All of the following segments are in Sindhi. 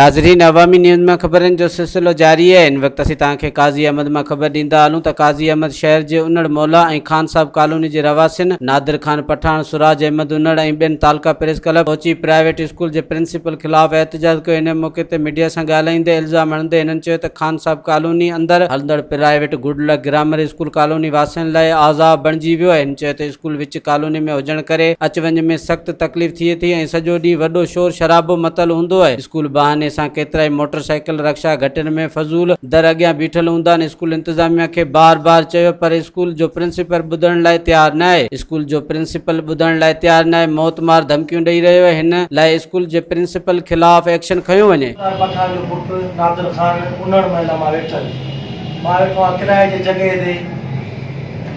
ناظرين عوامي نيوز مان خبرن جو سلسلو جاري آهي هن وقت اسين توهان کي قاضي احمد مان خبر ڏيندا هلون ته قاضي احمد شهر جي انڙ مولا ۽ خان صاحب ڪالوني جي رهواسين نادر خان پٺاڻ، سراج احمد انڙ ۽ ٻين تعلقه پريس ڪلب پهچي پرائيويٽ اسڪول جي پرنسپل خلاف احتجاج ڪيو ان موقعي تي ميڊيا سان ڳالهائيندي الزام هڻندي هنن چيو ته خان صاحب ڪالوني اندر هلندڙ private good luck grammar school colony واسين لاء عذاب بڻجي ويو آهي هن چيو ته اسڪول وچ ڪالوني ۾ هجڻ ڪري اچ وڃ ۾ سخت تڪليف ٿئي ٿي ۽ سڄو ڏينهن وڏو شور شرابو متل هوندو آهي. اسڪول بهاني سان ڪيترائي موٽر سائيڪل، رڪشا گهٽين ۾ فضول در اڳيان بيٺل هوندا آهن. اسڪول انتظاميا کي بار بار چيو پر اسڪول جو پرنسپل ٻڌڻ لاء تيار نه آهي. اسڪول جو پرنسپل ٻڌڻ لاء تيار نه آهي موت مار ڌمڪيون ڏئي رهيو آهي. هن لاء اسڪول جي پرنسپل خلاف ايڪشن کنيو وڃي. سردار پٺاڻ جو پٽ نادر خان انڙ محل مان ويٺل مان ويٺو آهيان ڪرائي جي جڳهه تي.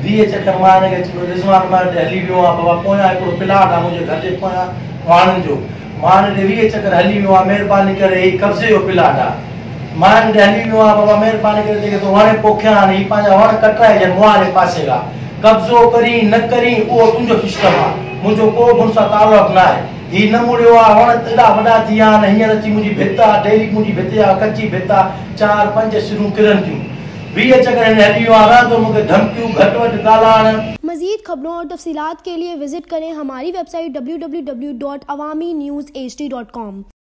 20 چڪر مان هن کي رضوان مهر ڏي هلي ويو آهيان بابا پويان هڪڙو پلاٽ آهي منهنجي گهر جي پويان واڻن جو مان هن ڏي 20 چڪر هلي ويو آهيان مهرباني ڪري هي قبضي جو پلاٽ آهي مان هن ڏي هلي ويو آهيان بابا مهرباني ڪري جيڪي تو وڻ پوکيا آهن هي پنهنجا وڻ ڪٽرائجن مون واري پاسي کان قبضو ڪرين نه ڪرين اهو تنهنجو سسٽم آهي منهنجو ڪو به هن سان تعلق نه آهي هي نه مڙيو آهي وڻ ايڏا وڏا ٿي ويا آهن هينئر اچي منهنجي ڀت آهي ڊيلي منهنجي ڀت جا ڪچي ڀت آهي چار پنج سرون ڪرن ٿيون 20 چڪر هن هلي ويو آهيان رهندو مون کي ڌمڪيون گهٽ وڌ ڳالهائڻ. मज़ीद खबरों और तफसीलात के लिए विज़िट करें हमारी वेबसाइट www.awamiNewsHD.com.